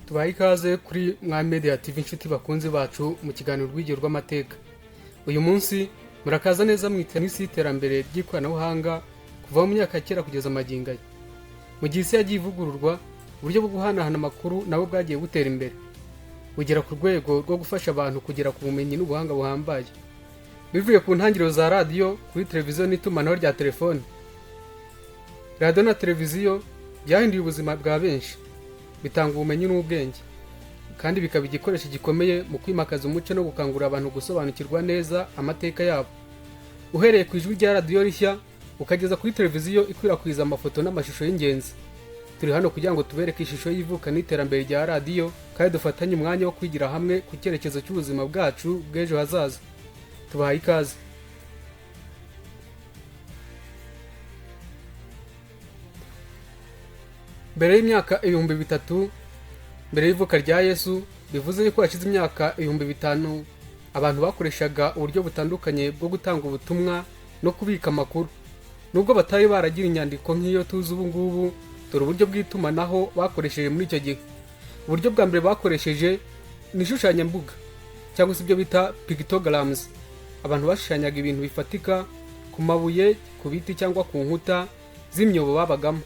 Tubaye ikaze kuri Mwami Media TV, inshuti bakunzi bacu, mu kiganiro Urwigero rw'Amateka. Uyu munsi murakaza neza mu isi y'iterambere ry'ikoranabuhanga kuva mu myaka ya kera kugeza magingo aya. Mu gihe isi yagiye ivugururwa, uburyo bwo guhanahana amakuru nabwo bwagiye butera imbere, bugera ku rwego rwo gufasha abantu kugera ku bumenyi n'ubuhanga buhambaye, bivuye ku ntangiriro za radiyo, kuri televiziyo n'itumanaho rya telefoni. Radiyo na televiziyo byahinduye ubuzima bwa benshi, bitanga ubumenyi n'ubwenge, kandi bikaba igikoresho gikomeye mu kwimakaza umuco no gukangurira abantu gusobanukirwa neza amateka yabo. Uhereye ku ijwi rya radiyo rishya ukageza kuri televiziyo ikwirakwiza amafoto n'amashusho y'ingenzi, turi hano kugira ngo tubereke ishusho y'ivuka n'iterambere rya radiyo, kandi dufatanye umwanya wo kwigira hamwe ku cyerekezo cy'ubuzima bwacu bw'ejo hazaza. Tubahaye ikaze. Mbere y'imyaka 3000 mbere y'ivuka rya Yesu, bivuze yuko hashize imyaka 5000, abantu bakoreshaga uburyo butandukanye bwo gutanga ubutumwa no kubika amakuru, nubwo batari baragira inyandiko nk'iyo tuzi ubu ngubu. Dore uburyo bw'itumanaho bakoresheje muri icyo gihe. Uburyo bwa mbere bakoresheje ni ishushanyambuga, cyangwa se ibyo bita pictograms. Abantu bashushanyaga ibintu bifatika ku mabuye, ku biti cyangwa ku nkuta z'imyobo babagamo.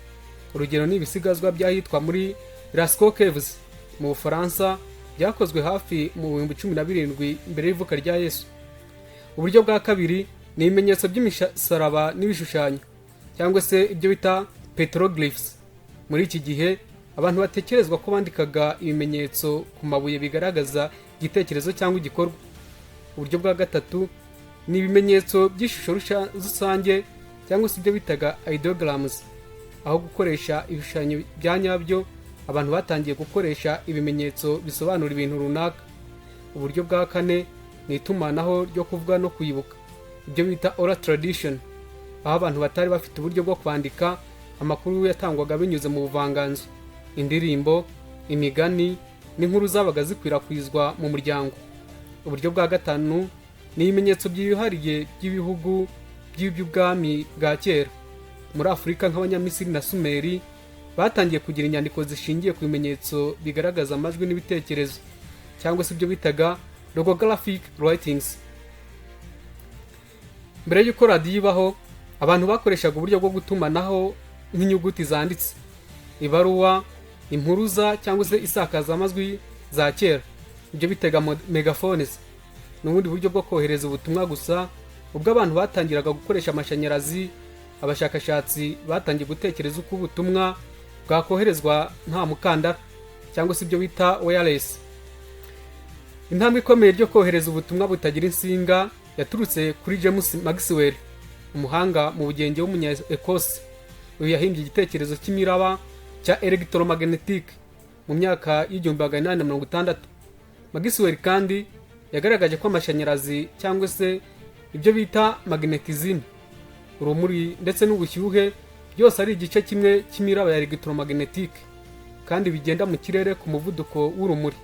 Urugero ni ibisigazwa by'ahitwa muri Lascaux Caves mu Bufaransa, byakozwe hafi mu 17,000 mbere y'ivuka rya Yesu. Uburyo bwa kabiri ni ibimenyetso by'imisaraba n'ibishushanyo, cyangwa se ibyo bita petroglyphs. Muri iki gihe abantu batekerezwa ko bandikaga ibimenyetso ku mabuye bigaragaza igitekerezo cyangwa igikorwa. Uburyo bwa gatatu ni ibimenyetso by'ishusho rusange, cyangwa se ibyo bitaga ideograms. Aho gukoresha ibishushanyo bya nyabyo, abantu batangiye gukoresha ibimenyetso bisobanura ibintu runaka. Uburyo bwa kane ni itumanaho ryo kuvuga no kwibuka, ibyo bita oral tradition, aho abantu batari bafite uburyo bwo kwandika. Amakuru yatangwaga binyuze mu buvanganzo, indirimbo, imigani n'inkuru zabaga zikwirakwizwa mu muryango. Uburyo bwa gatanu ni ibimenyetso byihariye by'ibihugu by'iby'ubwami bwa kera muri Afurika, nk'Abanyamisiri na Sumeri, batangiye kugira inyandiko zishingiye ku bimenyetso bigaragaza amajwi n'ibitekerezo, cyangwa se ibyo bitaga logographic writings. Mbere y'uko radiyo ibaho, abantu bakoreshaga uburyo bwo gutumanaho nk'inyuguti zanditse, ibaruwa, impuruza cyangwa se isakazamajwi za kera, ibyo bitaga megaphones, n'ubundi buryo bwo kohereza ubutumwa. Gusa ubwo abantu batangiraga gukoresha amashanyarazi, abashakashatsi batangiye gutekereza uko ubutumwa bwakoherezwa nta mukandara, cyangwa se ibyo bita wireless. Intambwe ikomeye ryo kohereza ubutumwa butagira insinga yaturutse kuri James Maxwell, umuhanga mu bugenge w'umunya Ecosse. Uyu yahimbye igitekerezo cy'imiraba cya electromagnetic mu myaka y'1860. Maxwell kandi yagaragaje ko amashanyarazi, cyangwa se ibyo bita magnetism, urumuri ndetse n'ubushyuhe byose ari igice kimwe cy'imiraba ya electromagnetic, kandi bigenda mu kirere ku muvuduko w'urumuri.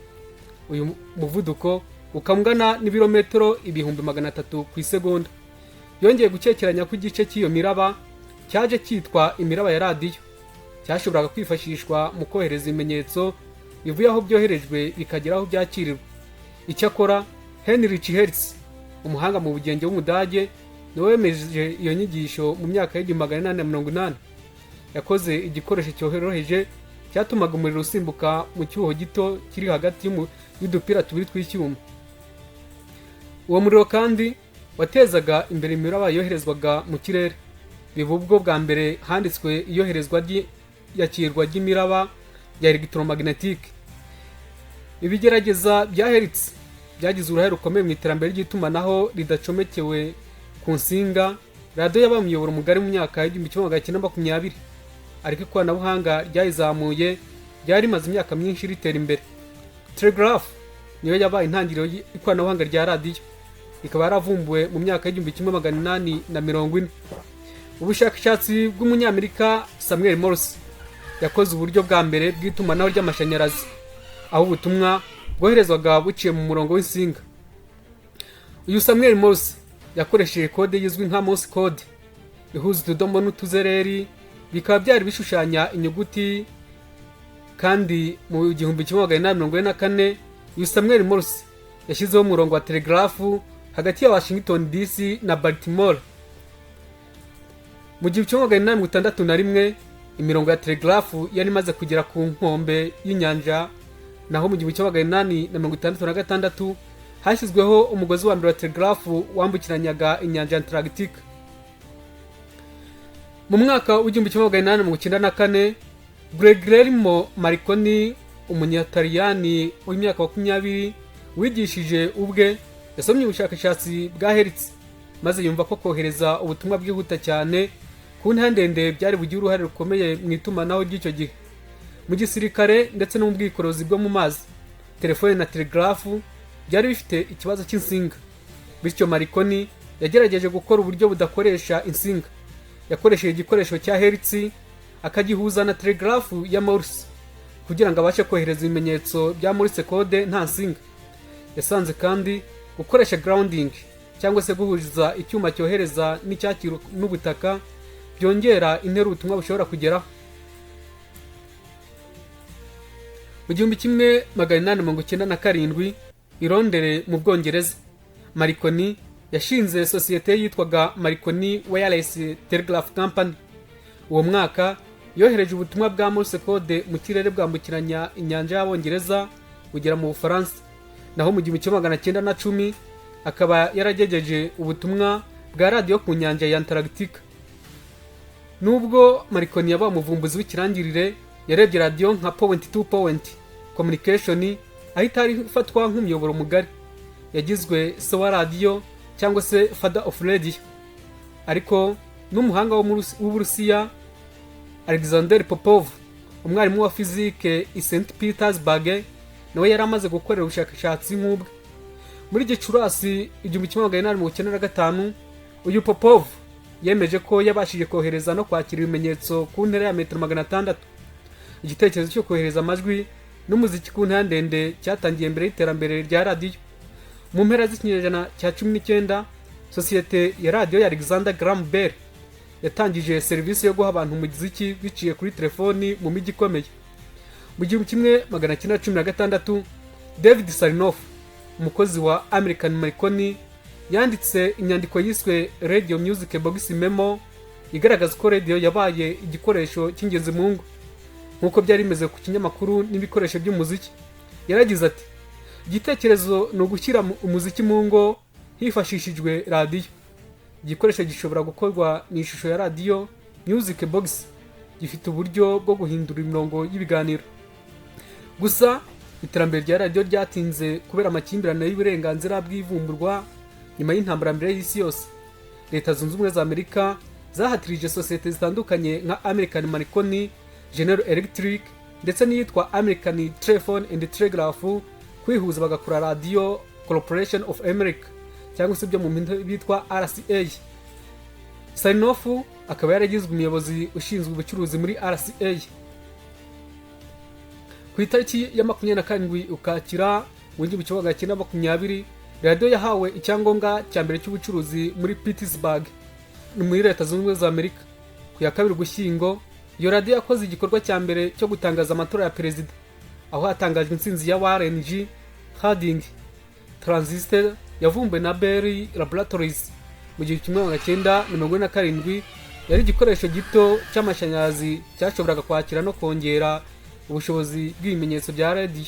Uyu muvuduko ukaba ungana n'ibirometero 300,000 ku isegonda. Yongeye gukekeranya ko igice cy'iyo miraba cyaje cyitwa imiraba ya radiyo cyashoboraga kwifashishwa mu kohereza ibimenyetso bivuye aho byoherejwe bikagera aho byakirirwa. Icyakora Heinrich Hertz, umuhanga mu bugenge w'Umudage, niwe wemeje iyo nyigisho mu myaka y'1880. Yakoze igikoresho cyoroheje cyatumaga umuriro usimbuka mu cyuho gito kiri hagati y'udupira tubiri tw'icyuma. Uwo muriro kandi watezaga imbere imiraba yoherezwaga mu kirere, biba ubwo bwa mbere handitswe iyoherezwa ry'iyakirwa ry'imiraba ya electromagnetic. Ibigerageza bya Hertz byagize uruhare rukomeye mu iterambere ry'itumanaho ridacomekewe ku nsinga. Radiyo yabaye umuyoboro mugari mu myaka y'1920, ariko ikoranabuhanga ryayizamuye ryari rimaze imyaka myinshi ritera imbere. Telegraph niyo yabaye intangiriro y'ikoranabuhanga rya radiyo, ikaba yaravumbuwe mu myaka y'1840. Ubushakashatsi bw'Umunyamerika Samuel Morse yakoze uburyo bwa mbere bw'itumanaho ry'amashanyarazi, aho ubutumwa bwoherezwaga buciye mu murongo w'insinga. Uyu Samuel Morse yakoresheje kode izwi nka Morse code, ihuza utudomo n'utuzereri, bikaba byari bishushanya inyuguti. Kandi mu 1844, uyu Samuel Morse yashyizeho umurongo wa telegarafu hagati ya Washington DC na Baltimore. Mu 1861, imirongo ya telegarafu yari imaze kugera ku nkombe y'inyanja. Naho mu 1866, hashyizweho umugozi wa mbere wa telegarafu wambukiranyaga inyanja ya Antarctica. Mu mwaka w'1894, Guglielmo Marconi, umunyataliyani w'imyaka 20 wigishije ubwe, yasomye ubushakashatsi bwa Hertz maze yumva ko kohereza ubutumwa bwihuta cyane ku ntera ndende byari bugire uruhare rukomeye mu itumanaho ry'icyo gihe, mu gisirikare ndetse no mu bwikorezi bwo mu mazi. Telefone na telegarafu byari bifite ikibazo cy'insinga, bityo Marconi yagerageje gukora uburyo budakoresha insinga. Yakoresheje igikoresho cya Hertz akagihuza na telegarafu ya Morse kugira ngo abashe kohereza ibimenyetso bya Morse code nta nsinga. Yasanze kandi gukoresha grounding, cyangwa se guhuza icyuma cyohereza n'icyakira n'ubutaka, byongera intera ubutumwa bushobora kugeraho. Mu 1897, i Londres mu Bwongereza, Marconi yashinze sosiyete yitwaga Marconi Wireless Telegraph Company. Uwo mwaka yohereje ubutumwa bwa Morse code mu kirere bwambukiranya inyanja y'Abongereza bugera mu Bufaransa. Naho mu 1910, akaba yaragejeje ubutumwa bwa radiyo ku nyanja ya Antarctica. Nubwo Marconi yabaye umuvumbuzi w'ikirangirire, yarebye radiyo nka point to point communication, aho itari ifatwa nk'umuyoboro mugari. Yagizwe se wa radiyo cyangwa se father of radio, ariko n'umuhanga w'Uburusiya Alexander Popov, umwarimu wa fizike i St Petersburg, nawe yari amaze gukorera ubushakashatsi nk'ubwe. Muri Gicurasi 1895, uyu Popov yemeje ko yabashije kohereza no kwakira ibimenyetso ku ntera ya metero 600. Igitekerezo cyo kohereza amajwi n'umuziki ku ntera ndende cyatangiye mbere y'iterambere rya radiyo. Mu mpera z'ikinyejana cya 19, sosiyete ya radiyo ya Alexander Graham Bell yatangije serivisi yo guha abantu umuziki biciye kuri telefoni mu mijyi ikomeye. Mu 1916, David Sarnoff, umukozi wa American Marconi, yanditse inyandiko yiswe Radio Music Box Memo, igaragaza ko radio yabaye igikoresho cy'ingenzi mu ngo nk'uko byari bimeze ku kinyamakuru n'ibikoresho by'umuziki. Yaragize ati: "Igitekerezo ni ugushyira umuziki mu ngo hifashishijwe radiyo. Igikoresho gishobora gukorwa mu ishusho ya radiyo music box, gifite uburyo bwo guhindura imirongo y'ibiganiro." Gusa iterambere rya radiyo ryatinze kubera amakimbirane y'uburenganzira bw'ivumburwa. Nyuma y'intambara mbere y'isi yose, Leta Zunze Ubumwe za Amerika zahatirije sosiyete zitandukanye nka American Marconi, General Electric ndetse n'iyitwa American Telephone and Telegraph kwihuza bagakora Radio Corporation of America, cyangwa se ibyo mu mpine bitwa RCA. Sarnoff akaba yaragizwe umuyobozi ushinzwe ubucuruzi muri RCA. Ku itariki ya 27 Ukwakira mu 1920, radiyo yahawe icyangombwa cya mbere cy'ubucuruzi muri Pittsburgh, ni muri Leta Zunze Ubumwe za Amerika. Ku ya 2 Ugushyingo, iyo radiyo yakoze igikorwa cya mbere cyo gutangaza amatora ya perezida, aho hatangajwe intsinzi ya Warren G Harding. Transistor yavumbuwe na Bell Laboratories mu 1947, yari igikoresho gito cy'amashanyarazi cyashoboraga kwakira no kongera ubushobozi bw'ibimenyetso bya radiyo,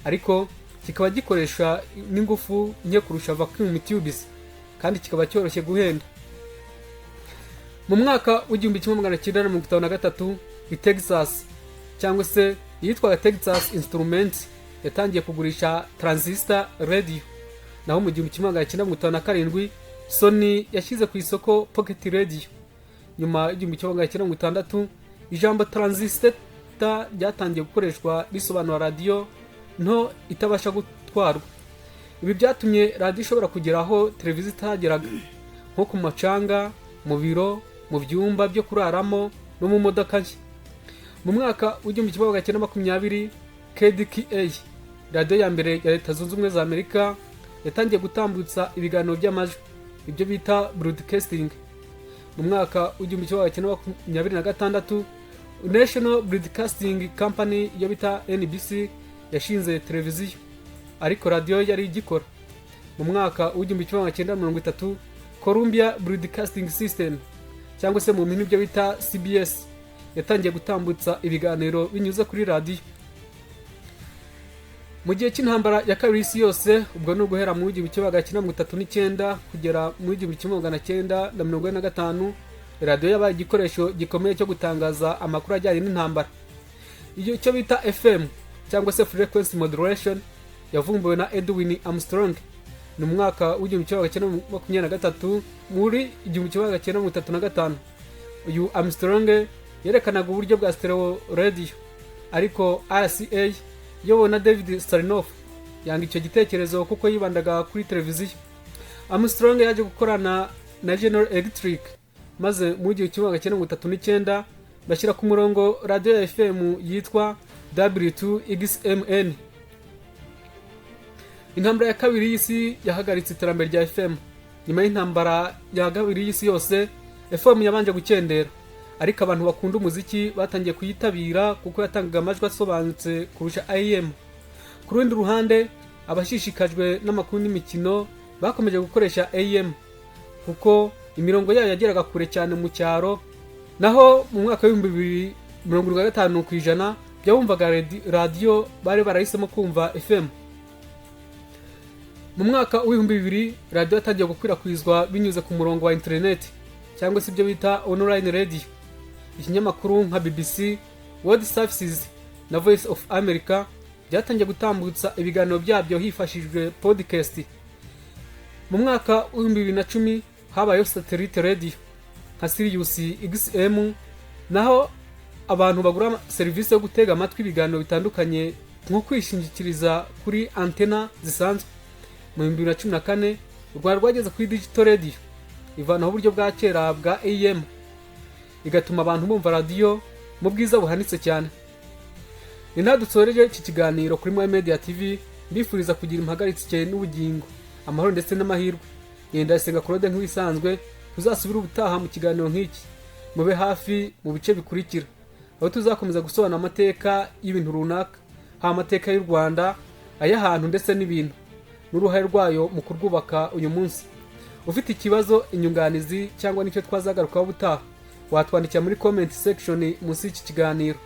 ariko kikaba gikoresha n'ingufu nke kurusha vacuum tubes, kandi kikaba cyoroshye guhenda. Mu mwaka w'1953, i Texas, cyangwa se iyitwaga Texas Instruments, yatangiye kugurisha transistor radio. Naho mu 1957, Sony yashyize ku isoko pocket radio. Nyuma y'1960, ijambo transistor ryatangiye gukoreshwa risobanura radiyo nto itabasha gutwarwa. Ibi byatumye radiyo ishobora kugera aho televiziyo itageraga, nko ku macanga, mu biro, mu byumba byo kuraramo no mu modoka nshya. Mu mwaka w'1920, KDKA, radiyo ya mbere ya Leta Zunze Ubumwe za Amerika, yatangiye gutambutsa ibiganiro by'amajwi, ibyo bita broadcasting. Mu mwaka w'1926 National Broadcasting Company, iyo bita NBC, yashinze televiziyo, ariko radiyo yari igikora. Mu mwaka w'1930, Columbia Broadcasting System, cyangwa se mu mpine ibyo bita CBS, yatangiye gutambutsa ibiganiro binyuze kuri radiyo. Mu gihe cy'Intambara ya Kabiri y'Isi Yose, ubwo ni uguhera mu 1939 kugera mu 1945, radiyo yabaye igikoresho gikomeye cyo gutangaza amakuru ajyanye n'intambara. Iyo icyo bita FM, cyangwa se frequency modulation, yavumbuwe na Edwin Armstrong ni mu mwaka w'1923. Muri 1935, uyu Armstrong yerekanaga uburyo bwa stereo radio, ariko RCA iyobowe na David Sarnoff yanga icyo gitekerezo kuko yibandaga kuri televiziyo. Armstrong yaje gukorana na General Electric, maze mu 1939 bashyira ku murongo radiyo ya FM yitwa W2XMN. Intambara ya Kabiri y'Isi yahagaritse iterambere rya FM. Nyuma y'Intambara ya Kabiri y'Isi Yose, FM yabanje gukendera, ariko abantu bakunda umuziki batangiye kuyitabira kuko yatangaga amajwi asobanutse kurusha AM. Ku rundi ruhande, abashishikajwe n'amakuru n'imikino bakomeje gukoresha AM kuko imirongo yayo yageraga kure cyane mu cyaro. Naho mu mwaka w'2000, 75% by'abumvaga radiyo bari barahisemo kumva FM. Mu mwaka w'2000, radiyo yatangiye gukwirakwizwa binyuze ku murongo wa interineti, cyangwa se ibyo bita online radio. Ikinyamakuru nka BBC World Services na Voice of America byatangiye gutambutsa ibiganiro byabyo hifashishijwe podcast. Mu mwaka w'2010 habayeho satellite radio nka Sirius XM, naho abantu bagura serivisi yo gutega amatwi ibiganiro bitandukanye nko kwishingikiriza kuri antena zisanzwe. Mu 2014, u Rwanda rwageze kuri digital radio, ivanaho uburyo bwa kera bwa AM, igatuma abantu bumva radiyo mu bwiza buhanitse cyane. Ni naho dusoreje iki kiganiro kuri Moya Media TV. Mbifuriza kugira impagaritse n'ubugingo, amahoro ndetse n'amahirwe. Yenda Senga Claude nk'ibisanzwe. Tuzasubire ubutaha mu kiganiro nk'iki. Mube hafi mu bice bikurikira, aho tuzakomeza gusobanura amateka y'ibintu runaka, haba amateka y'u Rwanda, ay'ahantu ndetse n'ibintu, n'uruhare rwayo mu kurwubaka uyu munsi. Ufite ikibazo, inyunganizi cyangwa n'icyo twazagarukaho ubutaha, watwandikira muri comment section munsi y'iki kiganiro.